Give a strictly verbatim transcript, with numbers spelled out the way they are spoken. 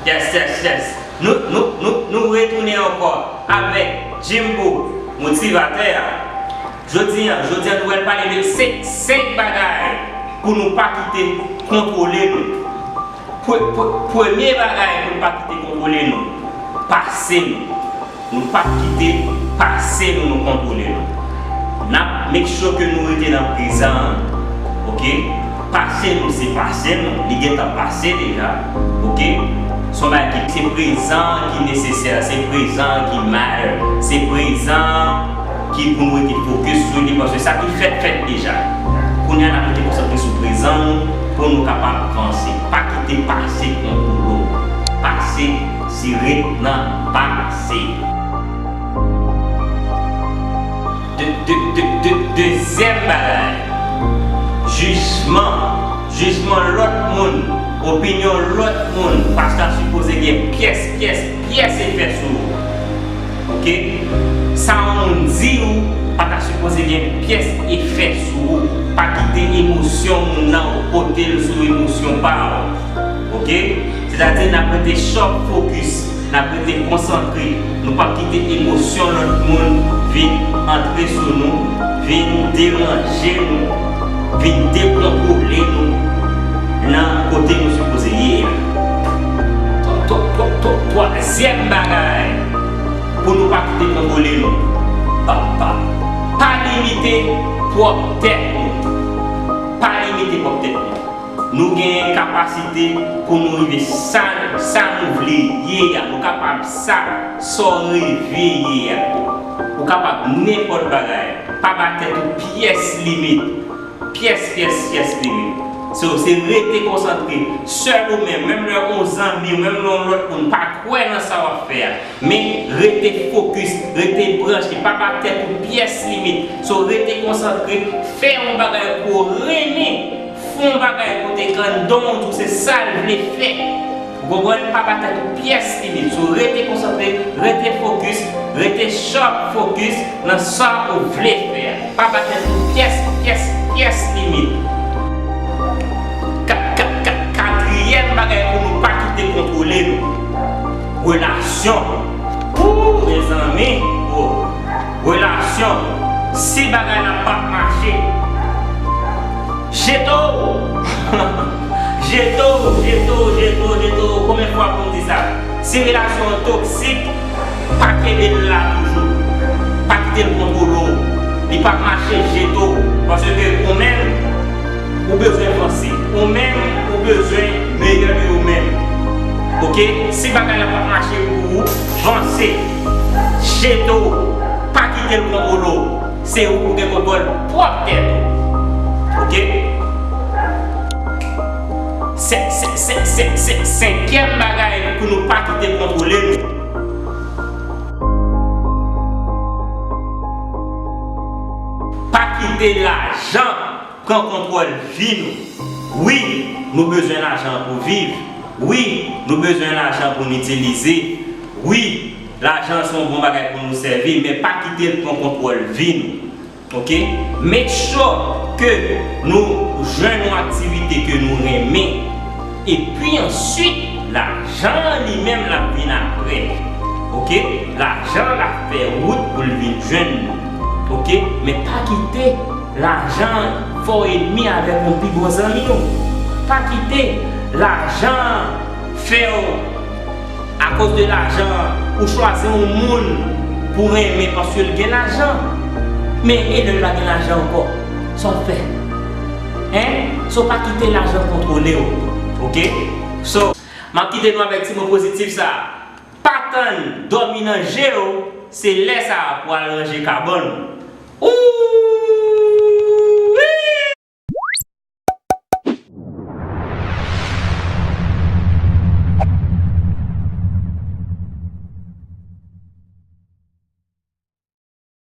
Yes, yes, yes. Nou, nou, nou, nou retounen ankò avèk Jimbo, motivatè a. Jodi a, jodi a nou pral pale de senk, senk bagay pou nou pa kite kontwole nou. Pre-, pre-, premye bagay pou nou pa kite kontwole nou, pase nou. Nou p ap kite pase nou, nou kontwole nou. N ap make sure ke nou rete nan prezan an. Oke? Pase nou, se pase nou. Li gentan pase deja. Oke? Se yon bagay ki, se prezan an ki nesesè, se prezan an ki matter, se prezan an ki pou nou rete fokis sou li, paske sa ki fèt, fèt deja. Kounye a, n ap rete konsantre sou prezan nou pou nou kapab vanse. Pa kite pase kontwole w. Pase, se ret nan pase. De, de, de, de, dezyèm bagay, jijman. Jijman lòt moun, opinyon lòt moun pa ta sipoze gen pyès, pyès, pyès efè sou ou. Oke? Sa yon moun di ou pa ta sipoze gen pyès efè sou ou. Pa kite emosyon moun nan ou pote l sou emosyon pa w. Oke? Sètadi n ap rete sharp focus, n ap rete konsantre. Nou p ap kite emosyon lòt moun vin antre sou nou, vin deranje nou, vin dekontwole nou nan kote nou sipoze ye a. Twa-, twa-, twa-, twa-, twazyèm bagay pou nou pa kite kontwole nou, pa, pa, pa limite pwòp tèt nou. Pa limite pwòp tèt nou. Nou gen kapasite pou nou rive sa, sa nou vle ye a. Nou kapab sa, sa w reve ye a. Ou kapab nenpòt bagay. Pa ba tèt ou pyès limit. Pyès, pyès, pyès limit. So, se rete konsantre. Sèl ou menm, menm lè yon zanmi, menm lè yon lòt moun pa kwè nan sa w ap fè a. Men rete fokis, rete branche, pa ba tèt ou pyès limit. So, rete konsantre, fè yon bagay ke w renmen, fè yon bagay kote grandon w di w se sa l vle fè. Ou konprann? Pa ba tèt ou pyès limit. So, rete konsantre, rete fokis, rete sharp focus nan sa ou vle fè a. Pa ba tèt ou pyès, pyès, pyès limit. Ka-, ka-, ka-, katriyèm bagay pou nou pa kite kontwole nou. Relasyon. Pou, mezanmi, o, relasyon. Si bagay la p ap mache, jete w. Jete w, jete w, jete w, jete w. Konbyen fwa pou m di sa? Si relasyon an toksik, pa kenbe l la toujou. Pa kite l kontwole w. Li p ap mache, jete w. Paske ou menm, ou bezwen vanse. Ou menm, ou bezwen meyè de ou menm. Oke? Si bagay la p ap mache pou ou, vanse. Jete w. Pa kite l kontwole w. Se ou pou gen kontwòl pwòp tèt ou. Oke? Se, se, se, se, se senkyèm bagay pou nou pa kite kontwole nou. Pa kite lajan pran kontwòl vi nou. Wi, nou bezwen lajan pou viv. Wi, nou bezwen lajan pou n itilize. Wi, lajan se yon bon bagay pou nou sèvi, men pa kite l pran kontwòl vi nou. Oke? Make sure ke nou jwenn yon aktivite ke nou renmen. Epi answit, lajan an li menm l ap vin apre. Oke? Lajan an l ap fè wout pou l vin jwenn nou. Oke? Men pa kite lajan an fè w enmi avèk yon pi bon zanmi w. Pa kite lajan an fè w Akoz de lajan an, ou chwazi yon moun pou renmen paske l gen lajan. Men e lè l pa gen lajan ankò, sa w ap fè? Hein? So pa kite lajan kontwole w. Oke? So, m ap kite nou avèk ti mo pozitif sa a. Pa tann dòmi nan je w, se lè sa a pou al ranje kabann ou. Ooh!